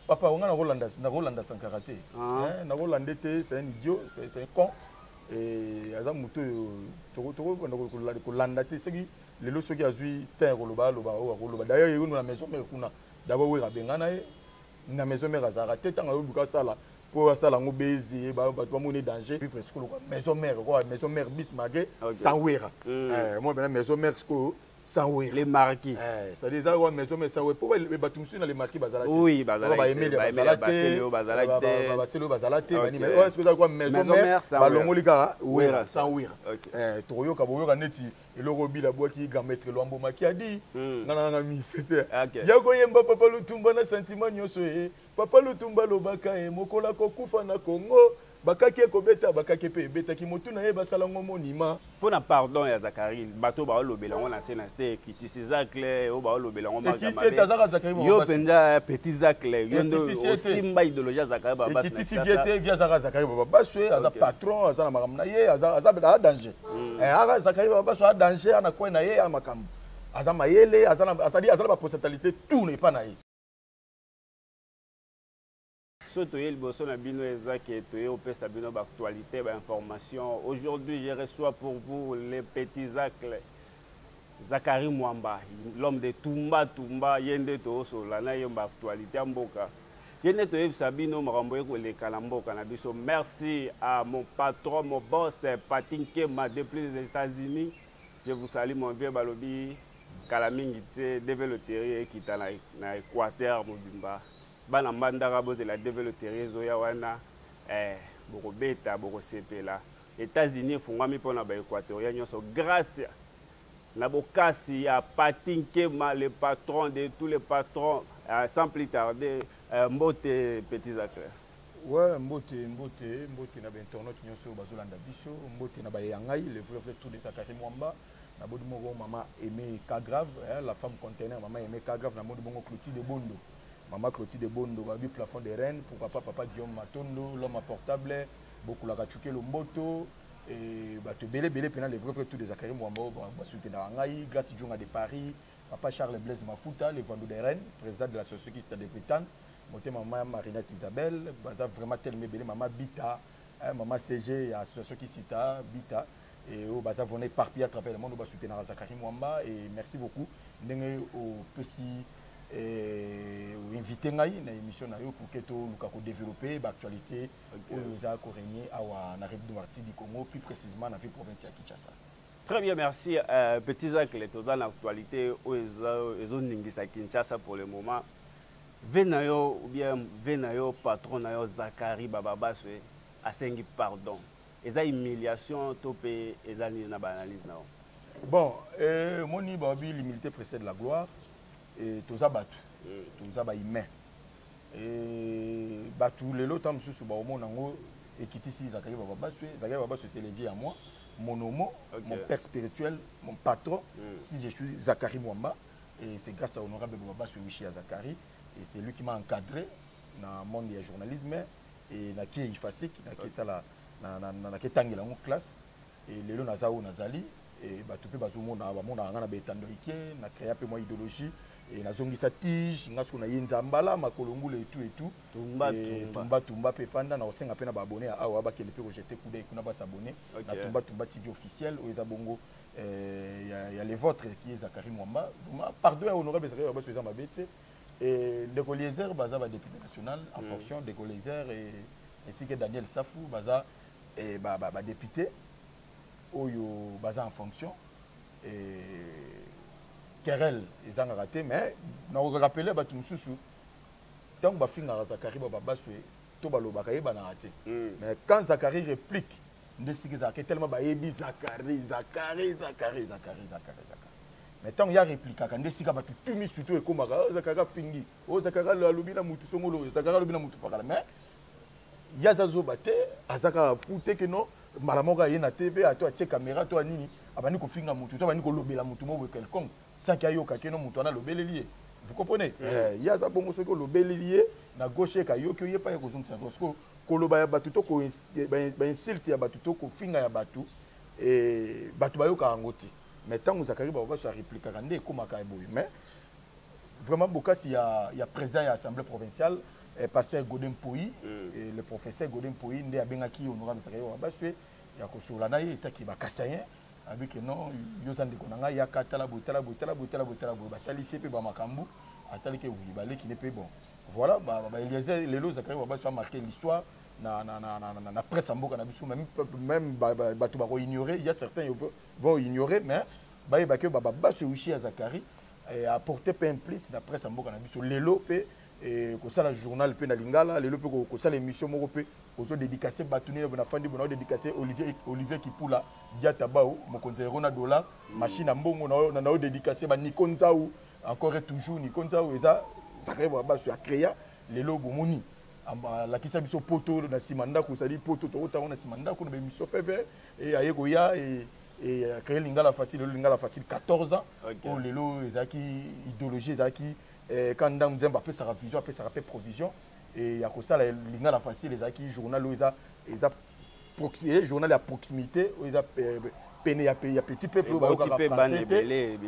Papa, nga nakolanda Sankara te. Ah. Eh, nakolanda te, c'est un idiot, c'est un con. Et aza moto oyo tokobanda kolanda te. Soki lelo, soki azwi temps ya koloba, aloba oyo akoloba. D'ailleurs, ye na Maison Mère kuna, d'abord Wera abengana ye na Maison Mère. Azalaka te. Ntango ayobuka asala mpo asala yango, beze bato bamoni danger vivre sikoyo lokwa Maison Mère, kwa Maison Mère bis malgré sans Wera. Moi bena Maison Mère sikoyo sans Wera. Les Marquis. C'est-à-dire eza wa Maison Mère sans Wera, mpo bato mosusu na Les Marquis bazala te. Oui, bazala. Baemelia bazala te, basele oyo bazala te. Oyo sikoyo eza kwa Maison Mère, balongoli kaka Wera, sans Wera. Tokoyoka, boyoka neti eloko obila bwaki grand maître Lwambo Makiadi. Nga nanga mise te ya koyemba Papa Lutumba na sentiment nyonso. E Papa Lutumba alobaka e mokolo akokufa na Congo, bakaki ekobeta, bakaki mpe ebetaki motu na ye, basalango monima. Mpo na pardon ya Zakari, bato baolobela yango na se na se, ekitisi Zacle oyo baolobela yango. Ekiti ete azaka Zakari. Yo mpenza, petit Zacle, yo nde osimba idéologie ya Zakari. Ekitisi vie te. Vie azaka Zakari Bababaswe, aza patron, aza na makambo na ye, aza danger. Aka Zakari Bababaswe aza danger, ana kwe na ye ya makambo, aza mayele, azali, aza na bapotentialité tout epa na ye. So toye liboso na bino, eza ke toye opesa bino baactualité, bainformation. Aujourd'hui, je reçois pour vous les petits Zacle, Zakari Mwamba, l'homme de Tumba Tumba. Ye nde toosolola na ye baactualité ya mboka, ye nde toyebisa bino makambo ekoleka na mboka na biso. Merci à mon patron, mon boss Pati Nkema depuis les États-Unis. Je vous salue, mon vieux. Balobi kala mingi te DV Loterie ekita na Équateur mobimba. Bana Mbandaka, bozela DV Loterie ezoya wana. Bokobeta, bokosepela. États-Unis efungwami mpona baéquatorien nyonso grâce na bokasi ya Pati Nkema, le patron de tous les patrons. Sans plus tarder, mbote, petit Zacle. Ouais, mbote, mbote, mbote na bainternaute nyonso oyo bazolanda biso. Mbote na baye ya ngai, le vrai vrai tour de Zakari Mwamba. Nabodi moko mama Aimé Kagrave, eh, la femme conteneur, mama Aimé Kagrave. Namoni bongo Clotilde Bondo, mama Clotilde Bondo, babi plafond de reine. Pourquoi pas papa Guillaume Matondo, l'homme portable, bokulaka Chukelo Mboto et bato ebele ebele mpena. Le vrai vrai tour de Zakari Mwamba oyo basoutenaka ngai, Grâce Djonga de Paris, papa Charles Blaise Mafuta, le Vando de Rennes, président de l'association Kista de Bretagne, motema mama Marinette Isabelle. Baza vraiment telema ebele, mama Bita, hein, mama CG ya association Kisita Bita et oyo baza vraiment éparpillé à travers le monde, oyo basoutenaka Zakari Mwamba. Et merci beaucoup ndenge opesi invité ngai na émission na yo pour que toluka kodévelopper baactualité oyo eza korégner awa na République démocratique du Congo, plus précisément na ville province ya Kinshasa. Très bien, merci. Petit Zacle, toza na actualité oyo ezoningisa Kinshasa pour le moment. Ve na yo ou bien ve na yo, patron na yo Zakari Bababaswe asengi pardon. Eza humiliation to mpe eza nini na baanalyse na yo? Bon, omoni, babi l'humilité précède la gloire. Et toza bato, toza bahumain. Bato lelo ntango mosusu baomona yango ekitisi Zakari Bababaswe. Zakari Babaswe, c'est le vieux à moi, mon homo, mon père spirituel, mon patron. Si je suis Zakari Mwamba, et c'est grâce à honorable Bababaswe Wishi ya Zakari, et c'est lui qui m'a encadré na monde ya journalisme et nake IFASIC, nake sala, nake tangela yango classe. Et lelo naza oyo nazali e bato mpe bazomona, bamonaka nga na baetando ike na créa mpe mwa idéologie e nazongisa tige nga siko na ye nzambala makolo ngula etu etu. Tumba. Tumba. Tumba Tumba mpe efanda na kosenga mpe na baabonné ya awa bakende mpe kojeter coup d'œil kuna, bas'abonner na Tumba Tumba TV officiel oyo eza bongo ya le vôtre qui est Zakari Mwamba. Vraiment, pardon ya honorable Zakari Babaso eza mabe te. Ndeko Liezer, baza badéputé national en fonction, ndeko Liezer ainsi que Daniel Safu, baza badéputé oyo baza en fonction. Querelle ezangaka te, mais nakorappeler bato mosusu, ntango bafingaka Zakari Bababaswe to balobaka, yebanaka te. Mais quand Zakari réplique, nde sika ezalaka tellement bayebi Zakari, Zakari, Zakari, Zakari, Zakari, Zakari. Mais ntango ya réplikaka, nde sika bato tumi surtout ekomaka: "Oh, Zakari afingi, o Zakari alobi na mutu songolo, Zakari alobi na mutu pakala." Mais ye aza zoba te, aza kaka fu te ke non, mbala moko aye na TV ato atie caméra to anini, abandi kofinga mutu to abandi kolobela mutu moko boye quelconque sans ke ayoka ke no mutu wana alobeleli ye. Vous comprenez? Ye aza bongo. Soki olobeleli ye na gauche, eka yoki oye pa ye kozongisa na droite. Koloba ya bato to bainsulte ya bato to kofinga ya bato, bato bayokaka yango te. Mais ntango Zakari Bababaso areplikaka, nde ekomaka boye. Mais Vraiment bokasi ya président ya assemblée provinciale, pasteur Godin Poi, et le professeur Godin Poi nde abengaki honorable Zacharie Bababaswe ya kosola na ye, etaki bakasayen abi ke non, yo oza ndeko na ngai, yaka, tala boye, tala boye, tala boye, tala boye, tala boye. Batalisi ye mpe bamakambo, atali ke oui, baleki ne mpe. Bon, voilà, baeliezer lelo Zacharie Bababaswe amarqué l'histoire na presse ya mboka na biso. Même bato bakoignorer, il y a certains vont ignorer, mais bayebaki oyo Bababaswe Wishi ya Zacharie apporté mpe un plus na presse ya mboka na biso. Lelo mpe kosala journal mpe na lingala, lelo mpe kosala émission moko mpe ozodédicace bato nini nafandi bona odédicace Olivier Kipula Diata Bao, mokonzi ya euro na dollar, machine ya mbongo na odédicace baniko Nzau, encore et toujours Niko Nzau. Eza Zacharie Bababaswe acréa. Lelo bomoni alakisa biso poto na nsima ndako, ezali poto tokotango na nsima ndako na baémission peve e aye koya e acréé Lingala Facile. Lelo Lingala Facile 14 ans. Oyo lelo ezalaki idéologie, ezalaki ka ndambo Nzambe apesaka vision, apesaka mpe provision e ya kosala Lingala Facile. Ezalaki journal oyo eza journal ya proximité, oyo eza pene ya petit peuple oyo bayokaka français te.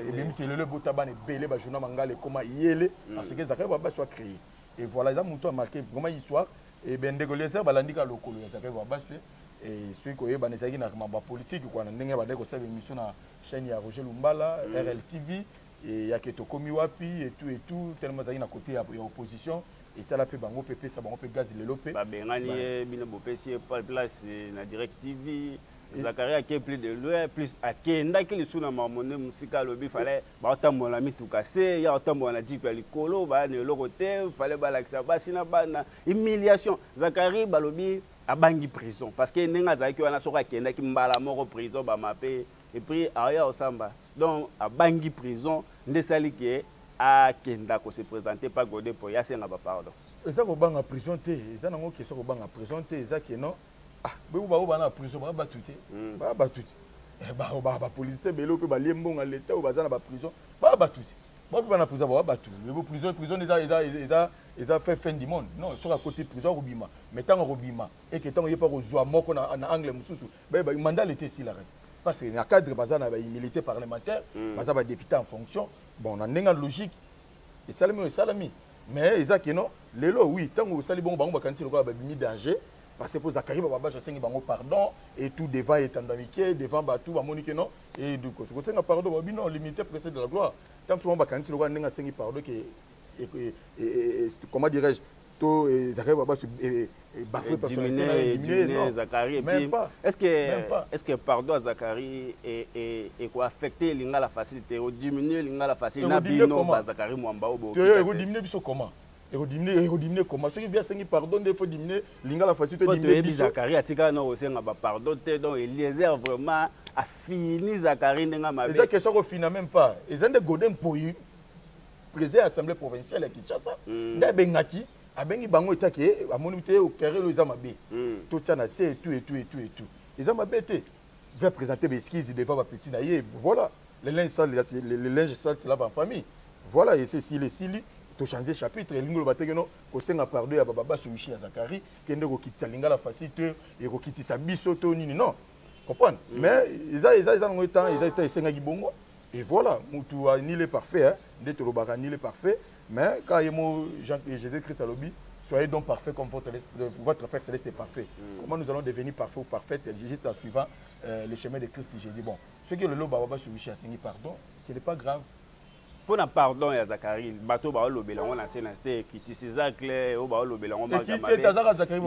Ebimisi lelo, ebota bana ebele, bajournal mangala ekoma yele parce que ezalaka Bababaswe acréé. Et voilà, eza moto amarqué vraiment histoire. E bendeko Eliezer balandi kaka lokolo ya Zacharie Bababaswe. E soki koyebana ezalaki na mambo ya politike kwa na ndenge bandaki kosala émission na chaîne ya Roger Lumbala, RLTV, eyake tokomi wapi et tout et tout, tellement azalaki na côté ya opposition, esala mpe bango mpe epesa bango mpe gaz lelo mpe. Babengani ye, bino bopesi ye place na Direct TV. Zacharie ake plus de loin, plus akendaki lisusu na makambo nde mosika. Alobi fallait baotambola na mituka se ya otambola na jeep ya likolo, baya na eloko te, fallait balakisa basi na bana, humiliation. Zacharie balobi abangi prison parce que ndenge azalaki wana, soki akendaki mbala moko prison, bamape et puis aya osamba. Donc abangi prison nde esali ke akenda kose présenter pa Godé po ye asenga bapardon. Eza kobanga prison te, eza nango question kobanga prison te. Eza ke non, ah, boyo bao bana na prison, baa bato te, baa bato te. Bapoliticien ebele oyo mpe balie mbongo ya leta oyo baza na baprison, baa bato te. Bao mpe bana prison, baa bato. Prison eza fin du monde? Non. Soki akoti prison, akobima, mais ntango akobima eke ntango ye mpe akozwa moko na angle mosusu, bayeba mandat leta esilaka te, parce que na cadre baza na baimmunité parlementaire, baza badéputé en fonction. Bon, na ndenge ya logique, esalemi oyo esalami, mais eza ke non, lelo oui, ntango osali bongo, bango bakanisi lokola babimi danger, parce que po Zacharie Bababaswe asengi bango pardon et tout devant etando mike, devant bato, bamoni ke non, et kosenga pardon, babi non, l'humilité précède de la gloire. Ntango mosusu bango bakanisi lokola ndenge asengi pardon ke, comment dirais-je, to Zacharie Bababaswe bafoué personnalité. Zacharie, même pas. Est-ce que pardon à Zacharie et quoi affecter Lingala Facilité ou diminuer Lingala Facile na bino ba Zacharie Mwamba obo? Diminuer biso comment? Ekodiminuer comment? Soki bi asengi pardon nde faut diminuer Lingala Facile to diminuer biso? Zacharie atika na kosenga ba pardon te. Donc Eliezer vraiment afini Zacharie ndenge mabe. Eza question kofina même pas. Eza nde Godin Mpoyi, président ya assemblée provinciale ya Kinshasa, nde abengaki, abengi bango, etaki amoni te okerelo eza mabe, totia na se et tout et tout et tout et tout. Eza mabe te, va présenter baexcuse devant bapetit na ye. Voilà, le linge sale, le linge sale se lave en famille. Voilà, et c'est esili, esili, tochange chapitre. Elingi oloba te keno kosenga pardon ya Bababaswe Wishi ya Zacharie kende kokitisa Lingala Facile te, ekokitisa biso to nini, non, comprendre. Mais eza nango temps, eza temps esengaki bongo. Et voilà, mutu nul est parfait, hein, nde tolobaka nul est parfait, mais quand ye mo Jean, Jésus Christ alobi: «Soyez donc parfait comme votre Père céleste est parfait.» Comment nous allons devenir parfaits ou parfaites? C'est juste en suivant le chemin de Christ Jésus. Bon, ce qui est le lot, Bababaswe Wishi asengi pardon, ce n'est pas grave. Mpona pardon ya Zacharie, bato baolobela yango na se na se, ekitisi Zacle oyo baolobela yango.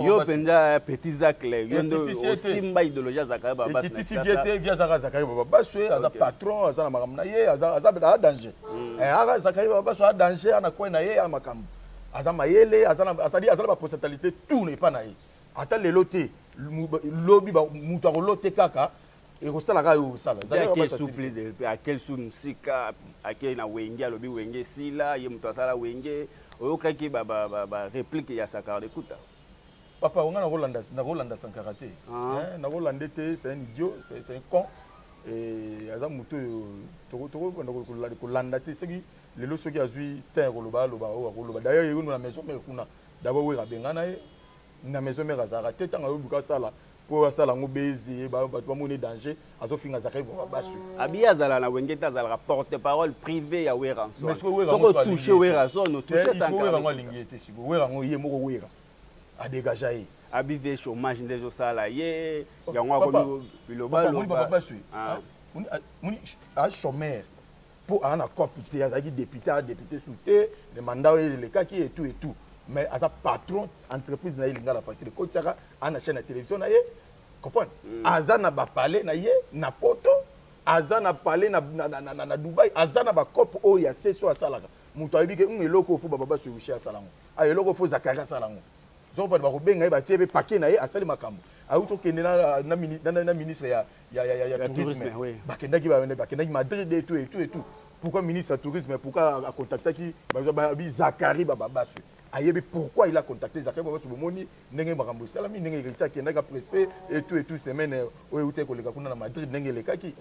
Yo mpenza petit Zacle, yo nde osimba idéologie ya Zacharie. Babekitisi vie te, vie azaka Zacharie Bababaswe aza patron, aza na makambo na ye, aza danger. Aka Zacharie Bababaswe aza danger, ana kwe na ye ya makambo, aza mayele, aza na bapotentialité tout epa na ye. Ata lelo te, lobi moto akolo te, kaka ekosalaka oyo osala. Akel su mosika, ake na Wenge, alobi Wenge esila, ye moto asala Wenge. Oyokaki baréplique ya Sankara Dekuta? Papa, onga nakolanda Sankara te, nakolanda te. C'est un idiot, c'est un con. Aza moto oyo tokobanda kolanda te. Soki lelo, soki azwi temps ya koloba, aloba oyo akoloba. D'ailleurs ye na Maison Mère kuna, d'abord Wera abengana ye na Maison Mère, azalaka te. Ntango ayobuka asala Mpo asala yango beze, bato bamoni danger, azofinga Zakari Babasu. Abi azala na Wenge te, azalaka porte parole privé ya Werrason. Soki otouche Werrason, otouche. Wera yango alingi ye te. Sikoyo Wera yango, ye moko Wera adégagea ye. Abi ve chômage nde ezosala ye yango, akomi bilobaloba. Moni achômeur mpo aza na cope te, azalaki député, aza député su te, le mandat oyo elekaki et tout et tout, mais aza patron entreprise na ye Lingala Facile, ekotiaka aza na chaîne ya télévision na ye, comprendre? Aza na bapalais na ye na Poto, aza na palais na Dubai, aza na bacope oyo ya se so asalaka. Moto ayebi ke eloko oyo fo bababa soyushe asala yango, eloko fo Zakari asala yango, zopana bakobenga ye, batie mpe pake na ye, asali makambo. Awuti okende na ministre ya tourisme, bakendaki Madrid et tout et tout et tout. Pourquoi ministre ya tourisme, pourquoi acontactaki babi Zakari Bababasu? Ayebi pourquoi il a contacté Zakari Babasu. Bomoni ndenge makambo esalami, ndenge héritier akendaki aprester et tout et tout, semaine oyo euti koleka kuna na Madrid, ndenge elekaki.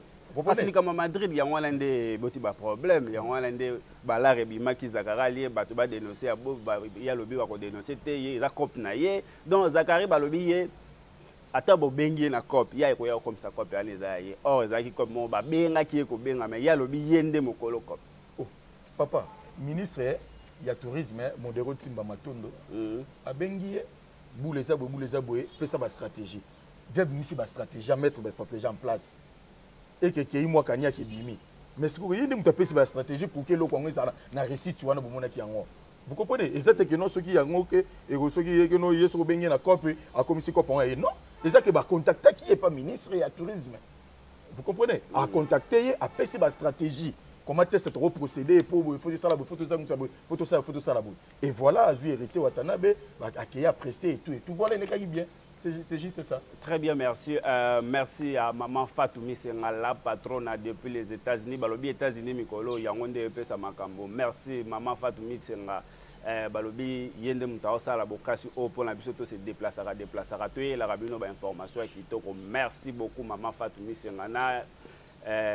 Parce likambo Madrid yango wana nde eboti baproblème, yango wana nde balare ebimaki. Zakari alie bato badénonce, ye alobi bakodénonce te, ye eza cope na ye. Donc Zakari balobi ye ata bobengi ye na cope, ye akoya kokomisa cope wana eza ya ye. Or ezalaki cope moko babengaki ye kobenga, mais ye alobi ye nde mokolo cope. Oh, papa ministre ya tourisme Modero Ntimba Matondo abengi ye: bule eza boye, bule eza boye, pesa bastratégie. Ve abimisi bastratégie, amettre bastratégie en place, ekekei mwa kaniaki ebimi. Mais sikoyo ye nde moto apesi bastratégie pour ke eloko yango ezala na réussite wana bomonaki yango. Vous comprenez? Eza te ke non, soki yango ke eko soki ye ke no, ye soki obengi ye na cope, akomisi cope yango ya ye. Non, eza ke bacontactaki ye pa ministre ya tourisme, vous comprenez? Acontacte ye, apesi bastratégie comment est-ce tokoprocéder po boye faut tosala boye, faut tozangisa boye, faut tosala, faut tosala boye. Et voilà, azwi héritier Watanabe, akei aprester et tout et tout, voilà, elekaki bien. C'est juste ça. Très bien, merci. Merci à maman Fatou Misenga, la patronne depuis les États-Unis. Balobi États-Unis mikolo yango nde epesa makambo. Merci maman Fatou Misenga. Balobi ye nde moto aosala bokasi oyo mpona biso to se déplaçaka déplaçaka, toyelaka bino bainformation ya kitoko. Merci beaucoup maman Fatou Misenga na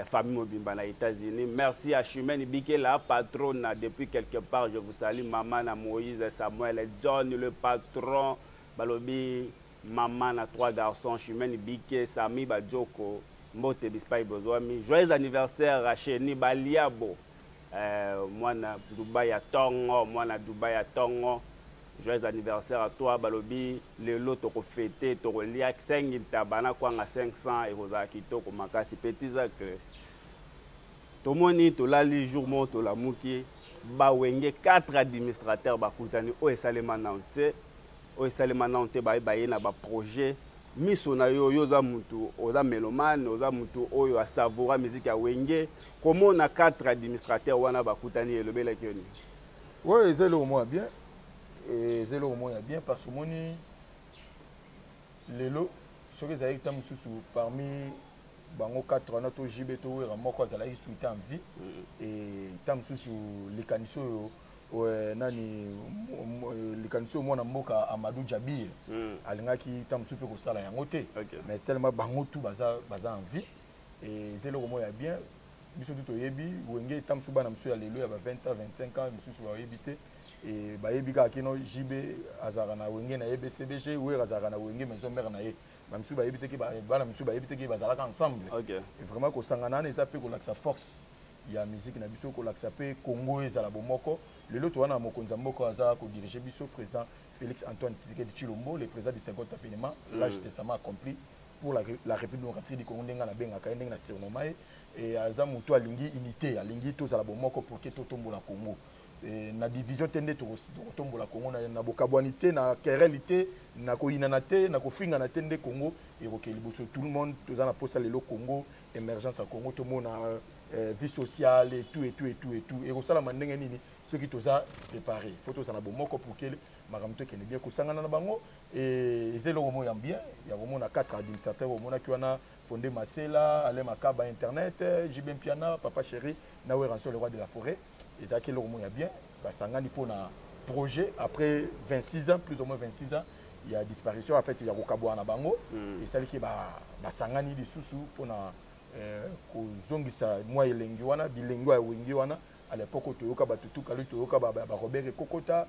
famille mobimba na États-Unis. Merci à Chimène Bikela, patronne depuis quelque part. Je vous salue, maman na Moïse, Samuel, John, le patron. Balobi maman na trois garçons, Chimène Bike, Sami Badjoko, mbote bispai bozwami. Joyeux anniversaire à Cheni Baliabo. Mwana Dubai ya tongo, mwana Dubai ya tongo. Joyeux anniversaire à toi. Balobi lelo tokofete, tokolia 5 ntaba na kwanga 500, ekozala kitoko makasi. Petit Zacle, tomoni tolali jour moko, tolamuki, bawenge 4 administrateurs bakutani. Oyo esalema nano te, oyo esalema nano te. Bayeba ye na baprojet miso na yo. Yo oza mutu, oza mélomane, oza mutu oyo asavoura musique ya Wenge. Komona 4 administrateurs wana bakutani, elobelaki yo nini? Ouais, eza eloko moko ya bien, eza eloko moko ya bien, parce que omoni lelo soki ezalaki ta mosusu parmi bango 4 wana, to JB to Wera moko azalaki suite en vie, et ta mosusu likanisi oyo nani, likanisi oyo mwana mboka Amadou Jabir alingaki ta mosusu mpe kosala yango te. Mais tellement bango tout baza en vie, et eza eloko moko ya bien. Biso tu toyebi Wenge, ta mosusu bana mosusu ya lelo ya ba 20 ans, 25 ans misusu bayebi te. E bayebi kaka kino JB azalaka na Wenge na ye BCBG, Wera azalaka na Wenge Maison Mère na ye. Bamisusu bayebi te ke bana misusu bayebi te ke bazalaka ensemble. Et vraiment kosangana wana eza mpe kolakisa force ya musique na biso, kolakisa mpe Congo ezala bomoko. Lelo toza na mokonzi ya mboka aza kodirige biso, président Félix Antoine Tshisekedi Tshilombo, le président du second avènement, l'âge testament accompli pour la République démocratique du Congo, ndenge nabengaka ye, ndenge na surnoma ye. E aza motu alingi unité, alingi tozala bomoko pour ke totombola Congo. E, na division te nde tokotombola Congo, na bokabwani te, na querelle te, na koyinana te, na kofingana te nde Congo ekokende liboso. Tout le monde toza na posa lelo Congo, émergence ya Congo, tomona vie sociale et tout et tout et tout et tout. Ekosalama ndenge nini soki toza séparé? Faut tozala na bomoko pour ke makambo tokende bien. Kosangana na bango eza eloko moko ya bien ya komona quatre administrateur omonaki wana: Fonde Masela, Alain Makaba internet, JB Mpiana, Papa Chéri na Werrason le roi de la forêt. Ezalaki eloko moko ya bien, basangani mpona projet après 26 ans, plus ou moins 26 ans ya disparition, en fait ya kokabwana na bango. Esaliki basangani lisusu mpona kozongisa mwa elengi wana, bilengi ya Wenge wana à l'époque oyo toyoka bato tukali, toyoka barobert Ekokota,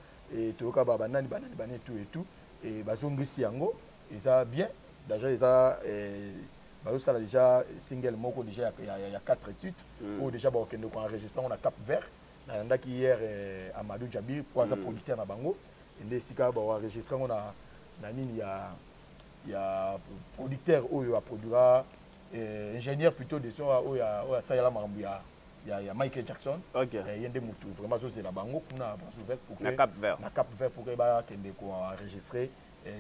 toyoka banani banani bani et tout et tout. E bazongisi yango, eza bien. Déjà eza bazosala déjà single moko déjà ya 4 titres oyo déjà bakokende koenregistre yango na Cap Vert. Nalandaki hier Amadou Djabir po aza producteur na bango, nde esika bakoenregistre yango na nini ya producteur oyo aproduira, ingénieur plutôt de son oyo asalela makambo ya Michael Jackson. Ye nde motu vraiment azozela bango kuna Bras pour na Cap Vert. Na Cap Vert, pour que bakende koenregistrer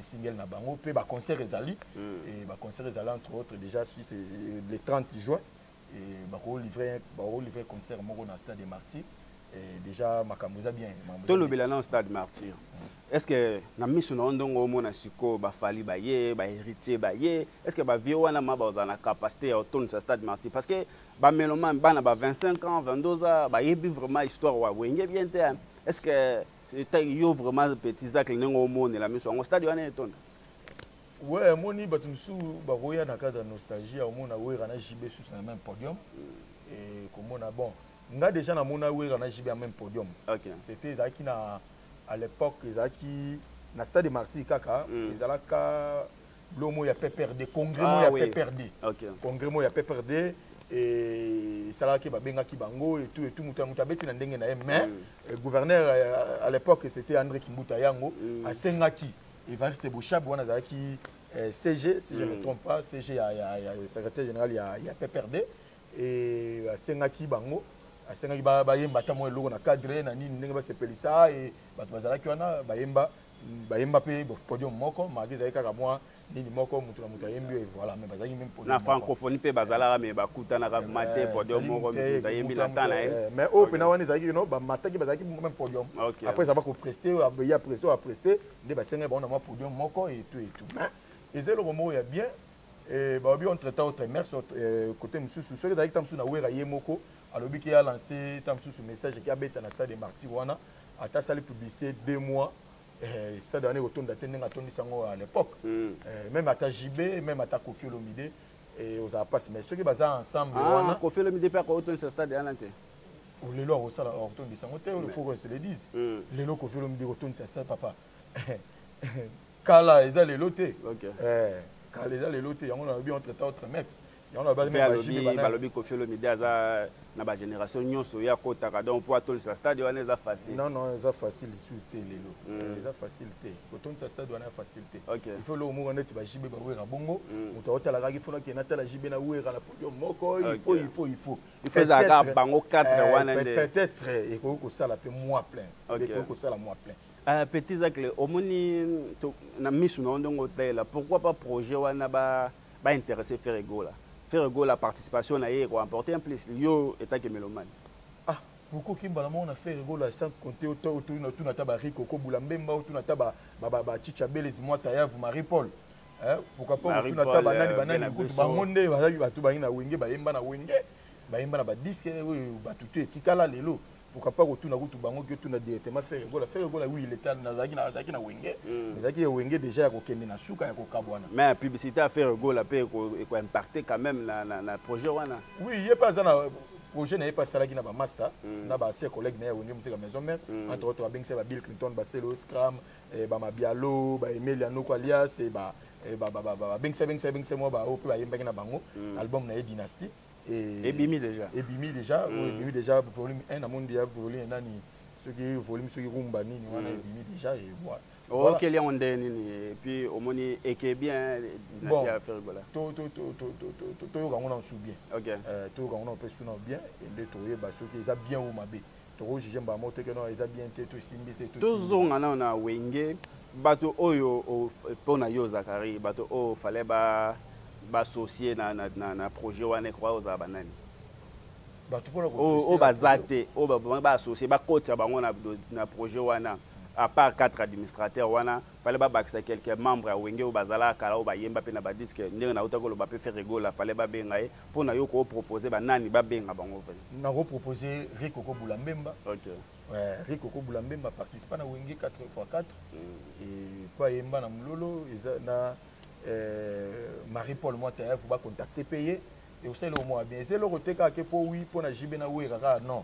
single na bango. Mpe baconcert ezali, baconcert ezali entre autres déjà sur le 30 juin bakolivre concert moko na Stade des Martyrs. Déjà makambo eza bien. Tolobela na Stade Martyr. Est ce que na miso na yo, ndongo omona sikoyo bafali baye, bahéritier baye, est ce que bavieux wana ma bazala na capacité ya kotondisa Stade Martyr? Parce que bamélomane, bana ba 25 ans, 22 ans, bayebi vraiment histoire wa Wenge bien te. Est ce que yo vraiment, petit Zacle, ndenge omonela miso yango, stade wana etonda? Ouais, omoni, bato mosusu bakoya na cadre ya nostalgie ya omona Wera na JB susu na même podium e komona. Bon, nga déjà namona Wera na JB ya même podium. C'était, ezalaki na, à l'époque, ezalaki na Stade Martyr kaka. Ezalaka lomo ya PPRD, congrès mo ya PPRD. Congrès mo ya PPRD esalaki, babengaki bango et tout et tout, moto ya moto abeti na ndenge na ye. Mais gouverneur à l'époque, c'était André Kimbuta yango, asengaki Evariste Boshab, wana azalaki CG, si je ne me trompe pas, CG ya secrétaire général ya PPRD, e asengaki bango, asengaki bayemba ata mwa eloko na cadre na nini, ndenge basepelisa. E bato bazalaki wana, bayemba, bayemba mpe podium moko, malgré ezalaki kaka mwa nini moko, moto na moto ayembi et voilà, mais bazalaki même podium. Na francophonie mpe bazalaka, mais bakutanaka vraiment te podium moko, moto ayembi na temps na ye. Mais oyo mpena wana ezalaki no bamataki, bazalaki même podium. Après eza bakopreste, ya preste, oyo apreste nde basengaki bango na mwa podium moko et tout et tout. Mais eza eloko moko ya bien. Balobi entre temps autre mers côté mosusu, soki ezalaki ta mosusu na Wera ye moko alobi ke alance ta mosusu message eke abeta na Stade Martyr wana, ata asali publicité 2 mois, stade wana ekotonda te ndenge atondisi yango à l'époque. Même ata JB, même ata Kofi Olomide, ozala mpasi. Mais soki baza ensemble wana. Kofi Olomide mpe akotondisa stade wana te. Lelo akosala, akotondisa yango te, faut qu'on se le dise. Lelo Kofi Olomide kotondisa stade, papa, kala eza lelo te. Kala eza lelo te. Yango nalobi entre temps autre mex, yango balobi Kofi Olomide aza na bagénération nyonso oyo akotaka, donc mpo atondisa stade wana eza facile. Non, non, eza facile lisusu te lelo, eza facile te. Kotondisa stade wana eza facile te. Il faut eloko moko neti baJB, baWera bongo, moto aotala kaka, il faut nakende natala JB na Wera na podium moko, il faut, il faut, il faut. Il faut ezalaka bango 4 wana nde. Peut-être ekoki kosala mpe mwa plein, ekoki kosala mwa plein. Petit Zacle, omoni na misu na yo ndenge otalela, pourquoi pas projet wana baintéressé Ferre Gola? Ferre Gola, participation na ye ekoapporter un plus, yo etake mélomane. Ah, pourquoi okimbala moko na Ferre Gola, sans compter otuna ata bariko okobula mbemba, otuna ata bachicha belezi, mwata yavu, Marie Paul, pourquoi pas otuna ata banani banani kutu bango nde bazalaki bato bangi na Wenge, bayemba na Wenge, bayemba na badisque oyo bato to etikala lelo. Pourquoi pas kotuna kutu bango ki otuna directement Ferre Gola? Ferre Gola, oui, il était, nazalaki na Wenge, ezalaki ya Wenge déjà ya kokende na suka ya kokabwana. Mais publicité ya Ferre Gola mpe ekoimpacte quand même na projet wana. Oui, ye mpe aza na projet na ye mpe asalaki na bamaster na baancien collègue na ye ya Wenge Musica Maison Mère, entre autres babengisa ba Bill Clinton, Baselo Scram, bamabialo, baemelia Noko alias, babengisa, bengisa, bengisa mwa baoyo mpe bayembaki na bango album na ye Dynastie. Ebimi déjà. Ebimi déjà, oyo ebimi déjà volume 1, namoni déjà volume nani, soki volume, soki rumba nini wana, ebimi déjà et voilà. Okeli yango nde nini? Et puis omoni eke bien, Dynastie ya Ferre Gola? Toyoka yango na su bien. Toyoka yango na mpe suna bien, nde toyeba soki eza bien ou mabe. Tokojuge mbala moko te ke non, eza bien te, to esimbi te. Tozonga nano na Wenge. Bato oyo mpo na yo, Zakari, bato oyo fallait baassocier na projet wana, ekoka kozala banani? Bato mpona Oyo baza te, oyo baassocier, bakotisa bango na projet wana, à part quatre administrateurs wana, fallait babakisa quelques membres ya Wenge oyo bazalaka kala, oyo bayemba mpe na badisque, ndenge nauta koloba mpe Ferre Gola, fallait babenga ye. Mpo na yo, koopropose banani babenga bango? Nakopropose Rico Kobula Mbemba. Ouais, Rico Kobula Mbemba participe na Wenge 4 x 4 et po ayemba na mololo eza na Marie Paul Mwatayavu, bacontacte mpe ye, ekosala eloko moko bien. Eza eloko te kaka ke mpo wi mpo na JB na Wera kaka, non.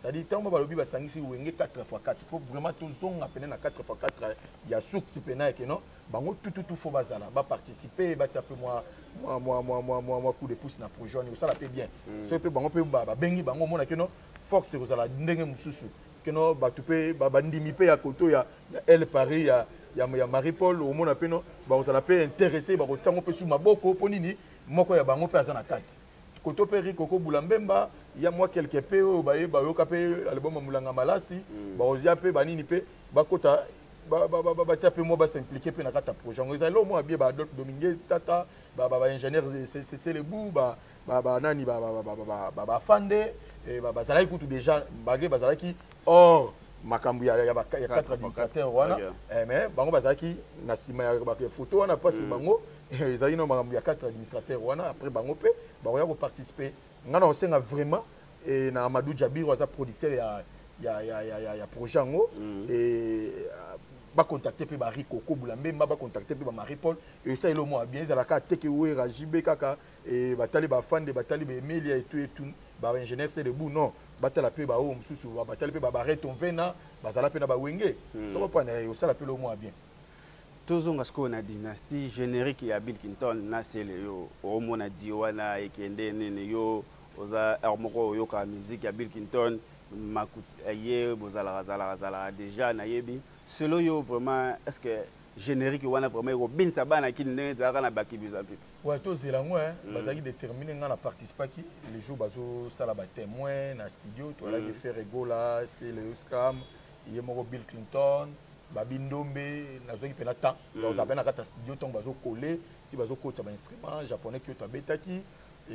C'est-à-dire ntango balobi basangisi Wenge 4 x 4, faut vraiment tozonga pene na 4 x 4 ya source pena eke non, bango tututu faut bazala, baparticipe, batia mpe mwa coup de pouce na projet wana, osala mpe bien. Soki mpe bango mpe babengi bango, omona ke non, force ekozala ndenge mosusu, ke no bato mpe bandimi mpe ya koto ya El Paris, ya Marie Paul, omona mpe no bakozala mpe intéressé, bakotia yango mpe su maboko. Mpo nini? Moko ya bango mpe aza na kati koto mpe Rikoko Bula Mbemba ya mwa quelque mpe oyo baye bayoka mpe album ya Mulanga Malasi, bakozia mpe banini mpe bakota, batia mpe mwa bas'impliquer mpe na kati ya projet yango. Ezali eloko moko ya bien. Ba Adolphe Dominguez, tata baingénieur Selebu, banani, bafande bazalaki kutu déjà, malgré bazalaki hors makambo ya quatre administrateur wana, mais bango bazalaki na nsima ya photo wana, parce que bango ezalaki no makambo ya quatre administrateur wana. Après bango mpe bakoya koparticiper. Ngai na kosenga vraiment na Amadou Jabiro, aza producteur ya projet yango, bacontacte mpe bari Koko Bula Mbemba, bacontacte mpe bamarie Paul. Esala eloko moko bien. Ezalaka teke Wera, JB kaka, batali bafande, batali baemelia etu etu, baingénieur Selebu, non, batala mpe baoyo mosusu, batali mpe babareto mvena, bazala mpe na bawenge. Soko mpona osala mpe eloko moko bien. Tozonga sikoyo na Dynastie. Générique ya Bill Clinton na Sele, yo omona dio wana ekende nini? Yo oza heure moko oyokaka musique ya Bill Clinton, ye bozalaka zalaka zalaka déjà, nayebi. Selo yo vraiment, est ce que générique wana vraiment ekobinisa bana kini ndenge ezalaka na Bakibiza mpipe? Ouais, tozela yango. Bazalaki déterminé. Ngai na participaki le jour bazosala batémoin na studio, toalaki Ferre Gola, Sele Oscram, ye moko Bill Clinton, Babi Ndombe. Nazwaki mpena temps, ozala mpe na kati ya studio ntango bazokole ti bazokotisa bainstrument japonais kioto abetaki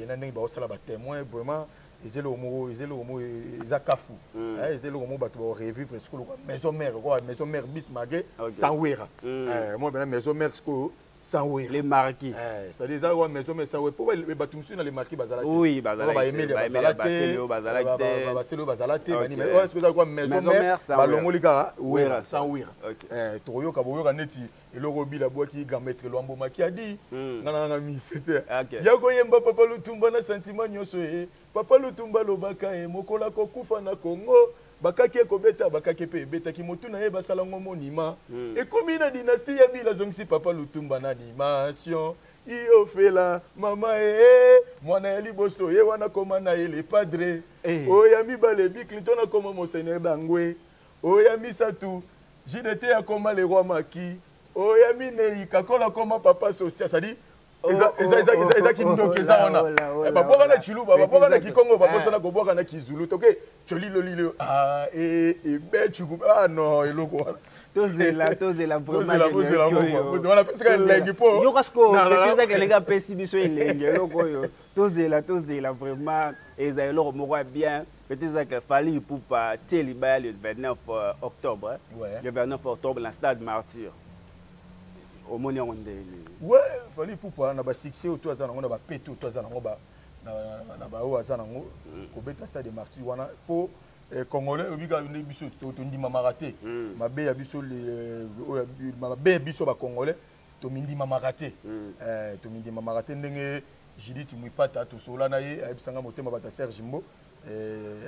na ndenge baosala batémoin. Vraiment eza eloko moko, eza eloko moko, eza kafu, eza eloko moko bato barevivre sikoyo lokola Maison Mère, lokola Maison Mère bis malgré sans Wera. Moi bena Maison Mère sikoyo sans Wera. Les Marquis. C'est-à-dire eza wa Maison Mère sans Wera, po bato mosusu na les Marquis bazala te. Oui, bazala. Baemelia bazala te, Basele bazala te. Oyo sikoyo eza kwa Maison Mère, balongoli kaka Wera, sans Wera. Tokoyoka, boyoka neti eloko obila bwaki grand maître Lwambo Makiadi. Nga nanga mise te ya koyemba Papa Lutumba na sentiment nyonso. E Papa Lutumba alobaka e mokolo akokufa na Congo, bakaki ekobeta, bakaki mpe ebetaki motu na ye, basalango monima. Ekomi na Dynastie ya Bila, azongisi Papa Lutumba na animation. Iofela mama e mwana ya liboso ye wana koma na ye Le Padre, oyo ya mibale Bi Clinton akoma Monseigneur Dangwe, oyo ya misatu JDT akoma le Roi Maki, oyo ya minei Kakola akoma papa social. C'est-à-dire eza kindoki eza wana. Babwaka na Chiluba, babwaka na Kikongo, babosana kobwaka na Kizulu. Toke cholilolilo ebechuku. Ah non, eloko wana. Tozela, tozela. Vraiment wana pesika elengi mpo Yoka sikoyo, ezaka elengi, apesi biso elengi eloko oyo. Tozela, tozela vraiment, eza eloko moko ya bien. Peut-être ezaka Fally Ipupa tie libaya le 29 octobre, le 29 octobre na Stade Martyr. Omoni yango ndenge? Ouais, Fally Ipupa na basuccès oyo to aza nango, na bapete oyo to aza nango, na baoyo aza nango, kobeta Stade Martyr wana mpo Congolais oyebika nde biso tondimamaka te. Mabe ya biso, mabe ya biso bacongolais, tomindimamaka te, tomindimamaka te. Ndenge Judith Mwipata tosola na ye, ayebisanga motema bato ya Serge Mbo,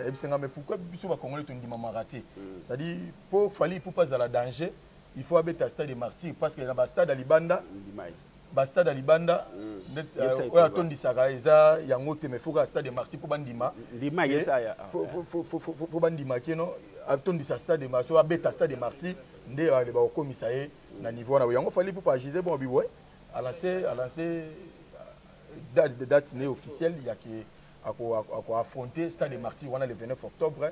ayebisanga: mais pourquoi biso bacongolais tondimamaka te? C'est-à-dire mpo Fally Ipupa azala danger, il faut abeta Stade de Martyr, parce que na bastade ya libanda, bastade ya libanda oyo atondisaka eza yango te. Mais faut kaka Stade de Martyr mpo bandima, faut bandima keno atondisa Stade de Martyr, abeta Stade de Martyr nde bakokomisa ye na niveau wana. Yango Fally mpo agise bon abi ouais, alancé date ne officielle yake akoaffronter Stade de Martyr wana le 29 octobre.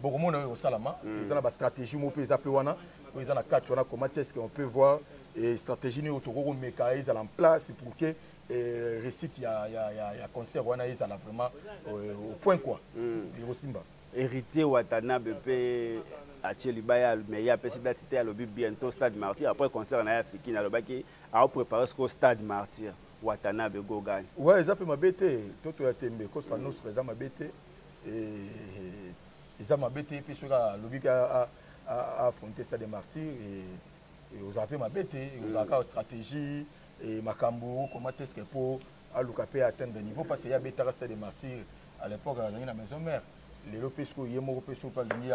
Bokomona oyo ekosalama. Eza na bastratégie moko mpe eza mpe wana oyo eza na kati wana. Comment est ce qu'on peut voir stratégie nini oyo tokoki komeka ezala en place pour que réussite ya concert wana ezala vraiment au point quoi, ekosimba. Héritier Watanabe mpe atie libaya, mais ye apesi date te, alobi bientôt Stade Martyr. Après concert na ye afikini, alobaki aopréparé sikoyo Stade Martyr. Watanabe gogani. Ouais, eza mpe mabe te. Toto ya tembe kosa nostre, eza mabe te, eza mabe te. Mpe soki alobi affronter Stade de Martyr, ozala mpe mabe te. Ozala kaka stratégie, makambo comment est ce que mpo aluka mpe atteindre niveau, parce que ye abetaka Stade de Martyr à l'époque azalaki na Maison Mère. Lelo mpe sikoyo ye moko mpe soki alingi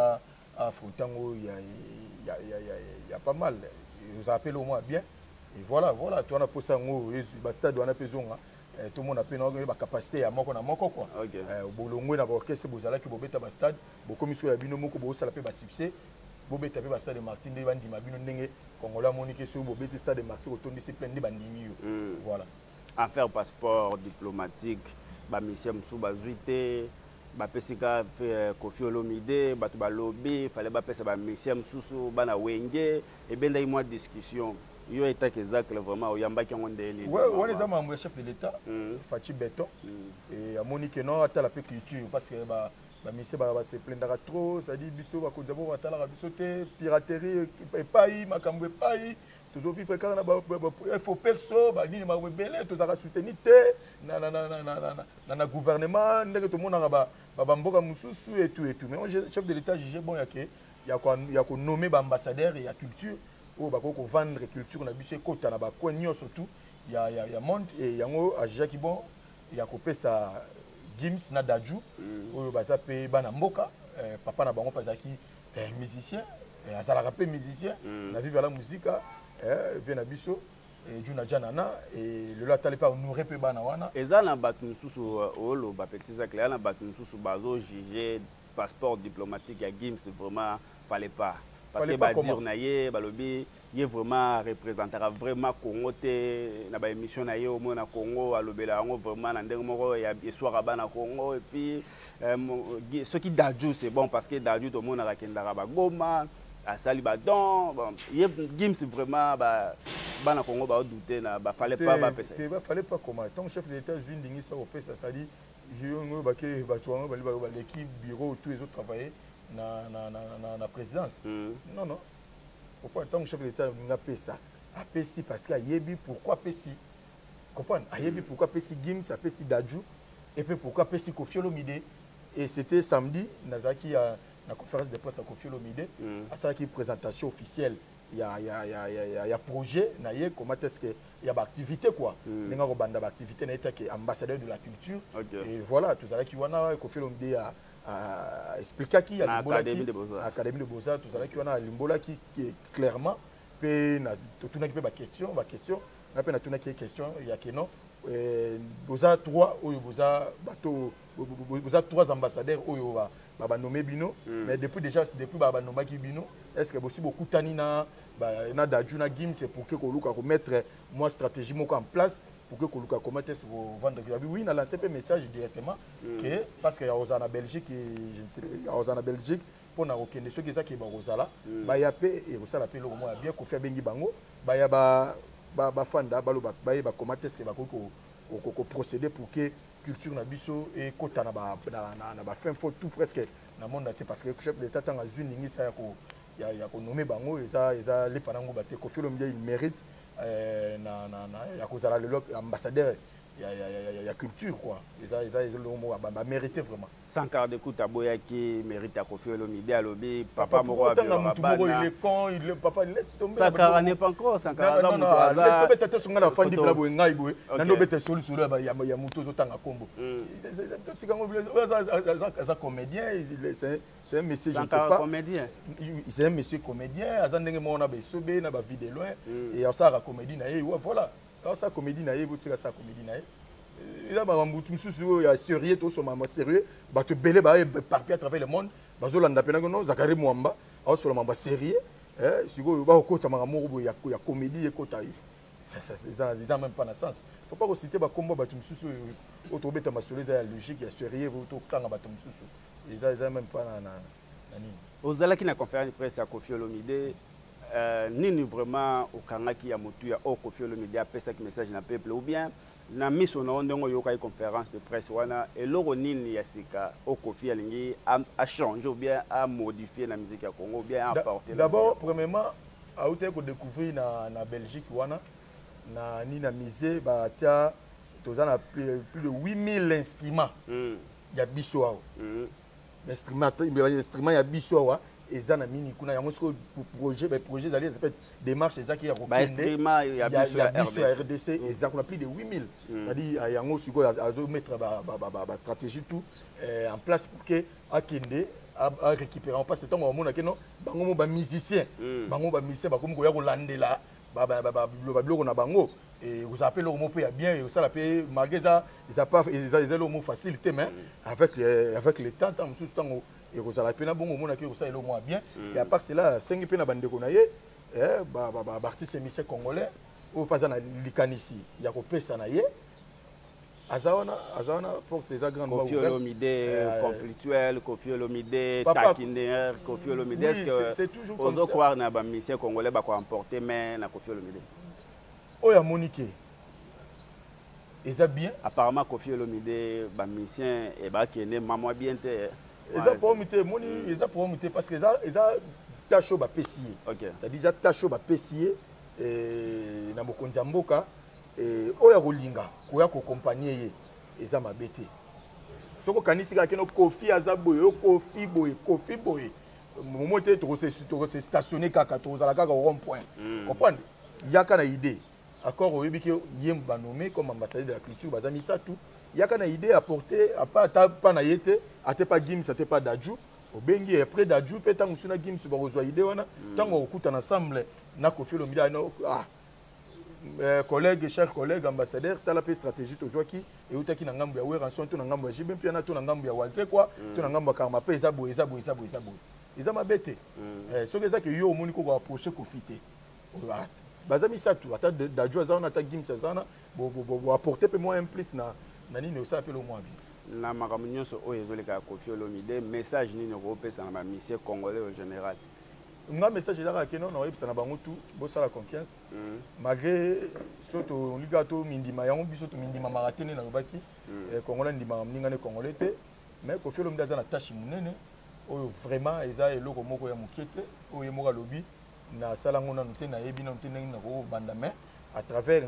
affronter yango, ya pas mal, ozala mpe eloko moko ya bien. Et voilà, voilà, to wana mposa yango bastade wana mpe ezonga, tomona mpe na bacapacité ya moko na moko quoi. Bolongwe na baorchestre bozalaki bobeta bastade, bokomi soki ya bino moko, bosala mpe basuccès, bobeta mpe bastade Martyr nde bandima bino. Ndenge Congolais amoniki soki bobeti stade Martyr, otondisi plein, nde bandimi yo. Voilà. Affaire passeport diplomatique, bamusicien mosusu bazwi te, bapesi ka Kofi Olomide. Bato balobi fale bapesa bamusicien mosusu bana Wenge. Ebendaki mwa discussion. Yo etake Zacle, vraiment oyambaki yango ndeni? Wana eza makambo ya chef de l'État Fatshi Béton. Amoni ke non, atala mpe culture, parce que bamusicien base plaindaka trop, c'est-à-dire biso bakonzi bo batalaka biso te, piraterie epai, makambo epai, tozovivre kaka na fo perso banini, makambo ebele, tozalaka soutenu te na gouvernement ndenge tomonaka bamboka mosusu etu etu. Mais chef de l'État juge bon yake ya konommer baambassadeur ya culture oyo bakoki kovendre culture na biso ekota na bacoin nyonso tout ya monde. E yango ajugeaki bon ya kopesa Gims na Dadju oyo baza mpe bana mboka. Papa na bango mpe azalaki musicien, azalaka mpe musicien na Viva la Musica, vie na biso Juna Janana. Lelo atali mpe ahonorer mpe bana wana. Eza na bato mosusu oloba, petit Zacle, eza na bato mosusu bazojuge passeport diplomatique ya Gims vraiment fallait pas, parce que badire na ye, balobi ye vraiment représentaka vraiment Congo te. Na baémission na ye, omona Congo alobela yango vraiment na ndenge moko eswaka bana Congo. Et puis soki Dadju, c'est bon, parce que Dadju tomonaka akendaka bagoma, asali badon. Bon, ye Gims vraiment bana Congo baodouter na bafallait pas bapesa. Te, bafallait pas comment? Ntango chef de l'État zwi ndingisa kopesa, c'est-à-dire yango bake bato yango baleki bureau tout ezotravailler na présidence. Non, non, pourquoi? Ntango chef de l'État alingi apesa, apesi, parce que ayebi pourquoi apesi, comprendre, ayebi pourquoi apesi Gims, apesi Dadju, et puis pourquoi apesi Kofi Olomide. Et c'était samedi, nazalaki na conférence de presse ya Kofi Olomide. Asalaki présentation officielle ya projet na ye, comment est-ce que ya baactivité quoi, ndenge akobanda baactivité na ye take ambassadeur de la culture. Et voilà, tozalaki wana, Kofi Olomide ya expliquaki, alimbolaki Académie de Beaux-Arts. Tozalaki wana, alimbolaki clairement mpe totunaki mpe baquestion. Nga mpe natunaki ye question ya ke non, boza trois oyo boza bato, boza trois ambassadeurs oyo banommer bino, mais depuis déjà, depuis banomaki bino, est ce que bosi bokutani na Dadju, na Gims, pour que koluka komettre mwa stratégie moko en place pour que koluka comment est-ce vendre? Oui, na lancé mpe message directement que parce que ya kozala na Belgique, je ne sais, ya kozala na Belgique mpona kokende, soki ezaki bakozala, baya mpe ekosala mpe eloko moko ya bien. Kofi abengi bango, baya, bafanda, baloba, bayeba comment est-ce que bakoki koprocéder pour que culture na biso ekota na bafin fond tout presque na monde entier. Parce que chef d'État ntango azwi ndingisa ya konommer bango, eza lepa nango bate. Kofi Olomide, il mérite ya kozala lelo ambassadeur ya culture quoi. Eza eloko moko bamérité vraiment. Sankara de Kuta aboyaki mérite ya Kofi Olomide, alobi papa moko. Otanga mutu moko, il est con, il est papa, laisse tomber. Sankara n'est pas encore, Sankara aza mutu aza Laisse tomber tata. Songa na fandi bila boye, ngai boye nando beta solo solo ya mutu ozotanga kombo. Totika ngo, aza comédien, c'est un monsieur, je ne sais pas. Comédien. C'est un monsieur comédien, aza ndenge moko na baesobe na bavie de loin et asalaka comédie na ye. Voilà, asala comédie na ye, botika asala comédie na ye. Eza makambo mosusu oyo ya sérieux, tosoma makambo sérieux. Bato ebele baéparpillé à travers le monde bazolanda mpe nango. No Zakari Mwamba aosola makambo ya sérieux, sikoyo bakokotisa makambo moko boye ya comédie ekota, eza même pas na sens. Faut pas kociter bakombo bato mosusu oyo tobeta masolo eza ya logique, ya sérieux, tokanga bato mosusu, eza même pas na nini. Ozalaki na conférence de presse ya Kofi Olomide. Nini vraiment okangaki ya motuya oyo Kofi Olomide apesaki message na peuple, ou bien na miso na yo, ndenge oyokaki conférence de presse wana, eloko nini ya sika oyo Kofi alingi achanger ou bien amodifier na musique ya Congo, ou bien apporter? D'abord, premièrement, autaki kodécouvrir na Belgique wana, na nini, na musée batia, toza na plus de 8000 instruments ya biso awa. Instrument ya biso awa. Eza na mini kuna yango sikoyo projet, baprojet ezali en fait démarche ezaki ya kokende ya biso ya RDC. Eza kuna plus de 8000, c'est-à-dire yango sikoyo azomettre bastratégie tout en place pour que akende arécupérer, parce que ntango bamonaki no bango mo bamusicien, bango bamusicien bakomi koya kolandela babiloko na bango, ekozala mpe eloko moko mpe ya bien ekosala mpe, malgré eza eza eloko moko facile te, mais avec le temps, ntango mosusu, ntango ekozala mpe na bongo, omonaki ekosala eloko moko ya bien. Et à part cela, asengi mpe na bandeko na ye baartiste musicien congolais oyo mpe aza na likanisi ya kopesa na ye, aza wana, aza wana, porte eza grande. Koffi Olomide conflictuel, Koffi Olomide taquiner, Koffi Olomide, est-ce que c'est toujours comme ça croire na ba musicien congolais bako emporter mais na Koffi Olomide? Oyo amoni ke eza bien. Apparemment Koffi Olomide, ba musicien ebakende mamwa bien te. Eza problème te, moni, eza problème te, parce que eza tâche oyo bapesi ye, c'est-à-dire eza tâche oyo bapesi ye na mokonzi ya mboka. Oyo akolinga koya koaccompagner ye, eza mabe te. Soki okanisi kaka keno Koffi aza boye, oyo Koffi boye, Koffi boye, momo te, tokose stationner kaka, tokozala kaka rond point. Comprendre, yaka na idée accord, oyebi ke ye banommé comme ambassadeur de la culture, baza misato, yaka na idée apporter apa, ata pa na ye te, ate pa Gims, ate pa Dadju, obengi après Dadju mpe, ntango mosusu na Gims bakozwa idée wana, ntango bakokutana ensemble na Koffi Olomide, ah, collègue, cher collègue ambassadeur, tala mpe stratégie tozwaki, eutaki na ngambo ya Werrason to na ngambo ya JB Mpiana to na ngambo ya Wazekwa to na ngambo ya Karma mpe, eza boye, eza boye, eza boye, eza boye, eza mabe te. Soki eza ke yo omoni koko approche Koffi te, baza misato, ata Dadju aza wana, ata Gims aza wana, boapporte mpe mwa un plus na nini, osala mpe lo mwa bien. Na makambo nyonso oyo ezoleka ya Koffi Olomide, message nini okopesa na bamusicien congolais au général? Nga message ezaka keno na oyebisa na bango tu, bosala confiance. Malgré so tolika tomindima yango, biso tomindimamaka te. Nde nalobaki, congolais ndimaka moninga ne congolais te, mais Koffi Olomide aza na tâche monene oyo vraiment eza eloko moko ya mokie te. Oyo ye moko alobi, nasala yango nanu te, nayebi nanu te ndenge nakobanda, mais à travers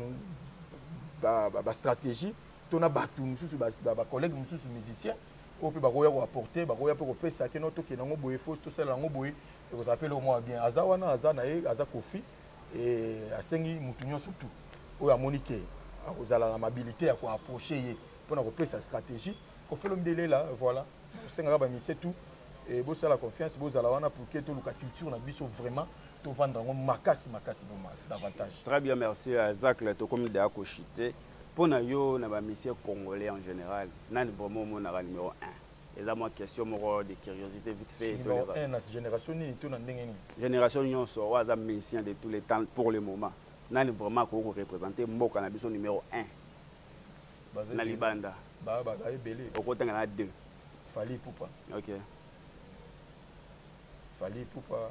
bastratégie to na bato mosusu, bacollègue mosusu musicien oyo mpe bakoya koapporter, bakoya mpe kopesa keno tokende yango boye, fo tosala yango boye, ekozala mpe eloko moko bien. Aza wana, aza na ye, aza Koffi. Asengi mutu nyonso tu oyo amoni ke akozala na mabilité ya koapprocher ye mpona kopesa stratégie, Koffi Olomide lela. Voilà, osengaka bamusicien tout bosala confiance, bozala wana pour ke toluka culture na biso vraiment tovanda yango makasi makasi vraiment davantage. Très bien, merci Zacle. Tokomi deya koshite. Mpo na yo, na bamusicien congolais en général, nani vraiment omonaka numéro 1? Eza mwa question moko de curiosité vite fait. Numéro 1 na génération nini to na ndenge nini? Génération nyonso. Oyo aza musicien de tous les temps, pour le moment, nani vraiment akoki koreprésente mboka na biso numéro 1 na libanda? Ebele. Okotanga na deux. Fally Ipupa. Fally Ipupa.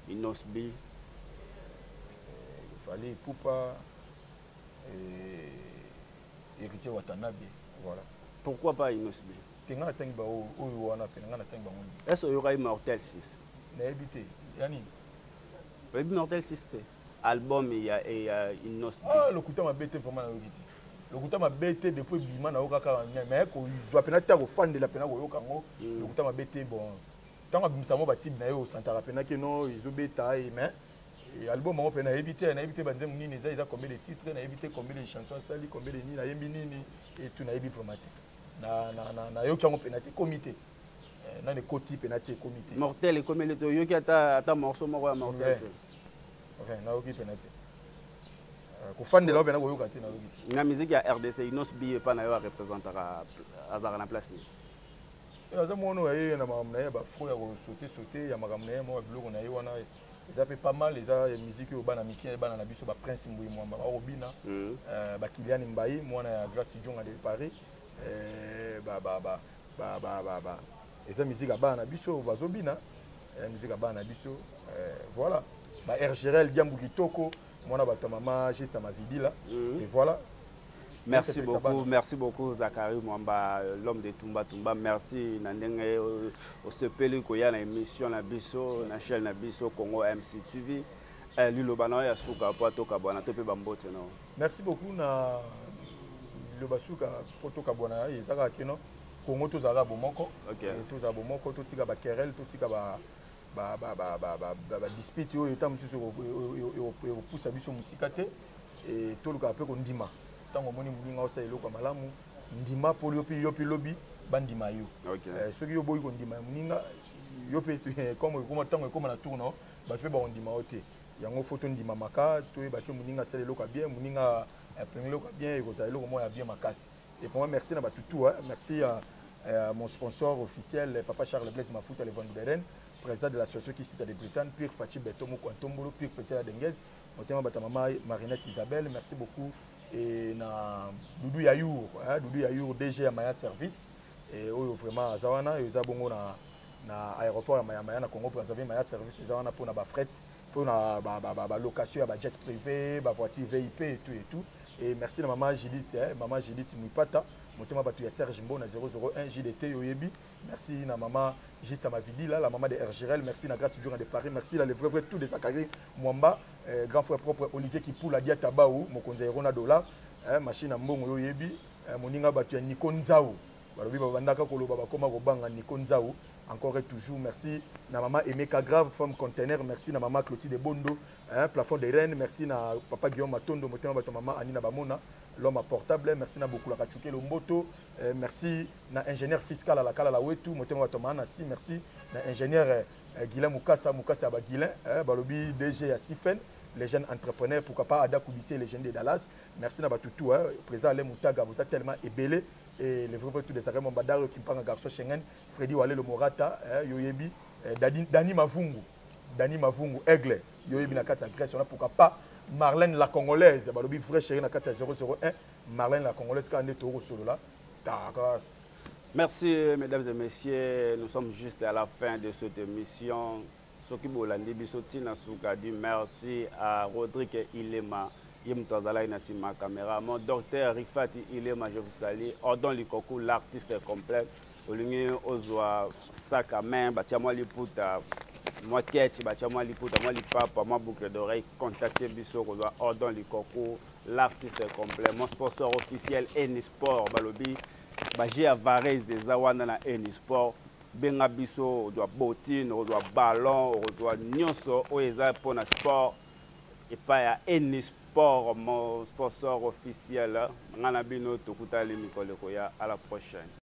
Innoss'B. Fally Ipupa, Héritier Watanabe, voilà. Pourquoi pas Innoss'B? Te, nga natangi oyo wana pene, nga natangi bango. Est ce oyokaki Mortel 6? Nayebi te ya nini. Oyebi Mortel 6 te, album ya Innoss'B? Ah, lokuta mabe te, vraiment nayoki te. Lokuta mabe te, depuis bima nayoka kaka, mais kozwa mpena te, kofandela mpena koyoka yango, lokuta mabe te. Bon, ntango abimisa mo batube na ye, osantaka mpena keno ezobeta ye, mais album yango mpe nayebi te, nayebi te banzembo nini eza, eza combien de titres, nayebi te combien de chansons asali, combien de nini, nayembi nini et tout, nayebi vraiment te. Nayoki yango mpena te, ekomi te nani, ekoti mpena te, ekomi te. Mortel ekomeli te? Oyoki ata morceau moko ya Mortel te? Enfin, nayoki mpena te, kofandela oyo mpena koyoka te, nayoki te. Na musique ya RDC, Innoss'B epa na yo areprésentaka, azalaka na place nini? Aza mwana oyo aye na makambo na ye ya bafro, ya kosaute saute, ya makambo na ye mwa biloko na ye wana, eza mpe pas mal. Eza musique oyo bana mike, bana na biso, baprince Mbui Mwamba bakobina, bakiliani Mbai, mwana ya Grace Jonga de Paris, eza musique ya bana na biso bazobina, musique ya bana na biso. Voilà, ba RGRL Diambu Kitoko, mwana bato ya mama Juste Mavidila, et voilà. Merci beaucoup, merci beaucoup Zachary Mwamba, l'homme de Tumba Tumba. Merci na ndenge osepeli koya na émission na biso, na chaîne na biso Congo MCTV. Liloba na ya suka po tokabwana to pe bambote no. Merci beaucoup. Na liloba suka po tokabwana ezaka kino Congo tozalaka bomoko. Tozala bomoko, totika ba querelle, totika ba Ba dispute oyo eta mosusu ekopusa biso mosika te. Tolukaka mpe kondima. Ntango omoni moninga osala eloko ya malamu, ndima mpo yo mpe lobi bandima yo. Soki yo boyi kondima ya moninga, yo mpe comme ntango ekóma na tour na yo, bato mpe bakondima yo te. Yango faut tondimamaka, toyebaki moninga asala eloko ya bien, moninga apenge eloko ya bien, ekozala eloko moko ya bien makasi. Et vraiment merci na bato tout, hein. Merci à mon sponsor officiel, papa Charles Blaise Mafuta le Van Beren, président de l'association Kisita de Bretagne, Pire Fachi Beto Moko Antombolo, Pire Petit Denguez, motema bata mama Marinette Isabelle, merci beaucoup. Et na Doudou Yayour, hein, Doudou Yayour, DG ya Maya Service, et oyo vraiment aza wana, eza bongo na aéroport ya Maya Maya na Congo Brazzaville. Maya Service eza wana pour na ba fret, pour na ba location ya ba jet privé, ba voiture VIP et tout et tout. Et merci na maman Judith, hein, maman Judith Mwipata, motema bato ya Serge Mbona 001 JDT Yoyebi. Merci na maman Juste Mavidi là, la maman de RGRL, merci na Grâce Durand de Paris, merci là le vrai vrai tout de Zakari Mwamba, grand frère propre Olivier Kipula Dia Tabaou, mokonzi ya Rona Dollar, hein, machine à mbongo Yoyebi, moninga bato ya Nico Nzau. Balobi babandaka koloba, bakoma kobanga Nico Nzau. Encore et toujours merci na maman Emeka Grave, femme conteneur, merci na maman Clotilde Bondo, hein, plafond de Rennes, merci na papa Guillaume Matondo, motema bato maman Anina Bamona, l'homme à portable, merci na Bokula Kachuke Lomboto, merci na ingénieur fiscal à la Kala la Wetu, motema bato maman si, merci na ingénieur Guilain Mukasa, Mukasa ba Guilain, balobi DG ya Sifen, les jeunes entrepreneurs, pourquoi pas Ada Koubissé, les jeunes de Dallas, merci na batutu, hein, président Alain Moutaga, vous êtes tellement ébélé, et les vrais tout des arrêts Mombadaro Kimpanga garçon Schengen, Freddy Walelo Morata, hein, Yoyebi, Dani, Dani Mavungu, Dani Mavungu, Aigle, Yoyebi na kati ya Grèce, on a pourquoi pas Marlène la Congolaise, balobi vrai chéri na kati ya 001, Marlène la Congolaise, quand on est au solo là, takas. Merci mesdames et messieurs, nous sommes juste à la fin de cette émission. Soki bolandi biso tina suka, dit merci à Rodrigue Ilema, ye moto azalaki na nsima ya caméra. Mon docteur Rifati Ilema, je vous salue. Ordon Likoku, l'artiste complet. Olingi ozwa sac à main, batia mwa liputa, mwa ketch, batia mwa liputa, mwa lipapa, mwa boucle d'oreille, contactez biso kozwa Ordon Likoku, l'artiste complet. Mon sponsor officiel Enisport, balobi baje ya varese eza wana na Enisport. Benga biso, ozwa bottine, ozwa ballon, ozwa nyonso oyo eza mpona sport epai ya Enisport, mon sponsor officiel. Nga na bino tokutali mikolo ekoya. À la prochaine.